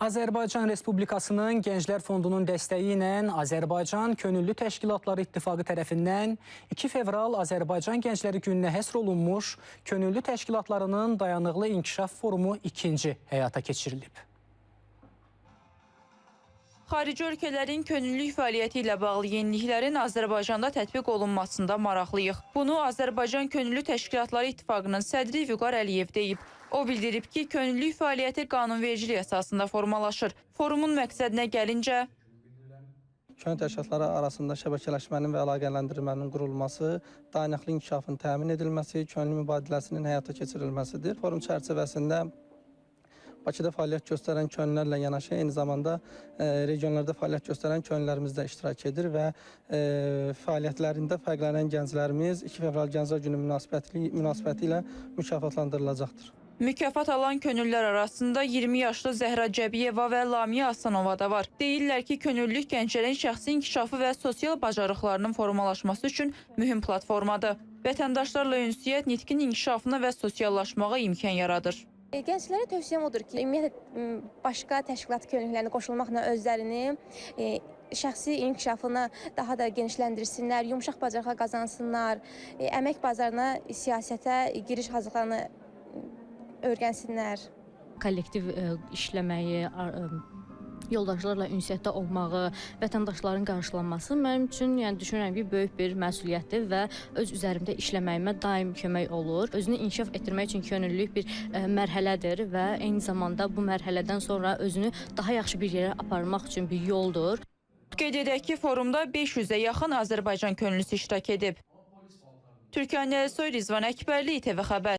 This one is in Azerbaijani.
Azərbaycan Respublikasının Gənclər Fondunun dəstəyi ilə Azərbaycan Könüllü Təşkilatları İttifaqı tərəfindən 2 fevral Azərbaycan Gəncləri Gününə həsr olunmuş Könüllü Təşkilatlarının Dayanıqlı İnkişaf Forumu ikinci həyata keçirilib. Xarici ölkələrin könüllülük fəaliyyəti ilə bağlı yeniliklərin Azərbaycanda tətbiq olunmasında maraqlıyıq. Bunu Azərbaycan Könüllü Təşkilatları İttifaqının sədri Vüqar Əliyev deyib. O bildirib ki, könüllülük fəaliyyəti qanunvericilik əsasında formalaşır. Forumun məqsədinə gəlincə, Könüllü təşkilatları arasında şəbəkələşmənin və əlaqələndirmənin qurulması, dayanıqlı inkişafın təmin edilməsi, könüllü mübadiləsinin həyata keçirilməsidir. Forum çərçivəsində Bakıda fəaliyyət göstərən könüllülərlə yanaşı eyni zamanda regionlarda fəaliyyət göstərən könüllülərimiz də iştirak edir və fəaliyyətlərində fərqlənən gənclərimiz 2 fevral Gənclər Günü münasibəti ilə mükafatlandırılacaqdır. Mükafat alan könüllülər arasında 20 yaşlı Zəhra Cəbiyeva və Lamiyə Asanova da var. Deyirlər ki, könüllülük gənclərin şəxsi inkişafı və sosial bacarıqlarının formalaşması üçün mühüm platformadır. Vətəndaşlarla ünsiyyət nitqin inkişafına və sosiallaşmağa imkan yaradır. Gənclərə tövsiyəm odur ki, ümumiyyətlə başqa təşkilat könüllülərinə qoşulmaqla özlərini şəxsi inkişafını daha da genişləndirsinlər, yumşaq bacarıqlar qazansınlar, əmək bazarına, siyasətə giriş hazırlıqlarını öyrənsinlər. Kollektiv işləməyi, yoldaşlarla ünsiyyətdə olmağı, vətəndaşların qarşılanması mənim üçün, yəni düşünürəm ki, böyük bir məsuliyyətdir və öz üzərimdə işləməyimə daim kömək olur. Özünü inkişaf etdirmək üçün könüllülük bir mərhələdir və eyni zamanda bu mərhələdən sonra özünü daha yaxşı bir yerə aparmaq üçün bir yoldur. Qeyd edək ki, forumda 500-ə yaxın Azərbaycan könüllüsü iştirak edib. Türkan Əlisoy, Rizvan Əkbərli, İTV Xəbər.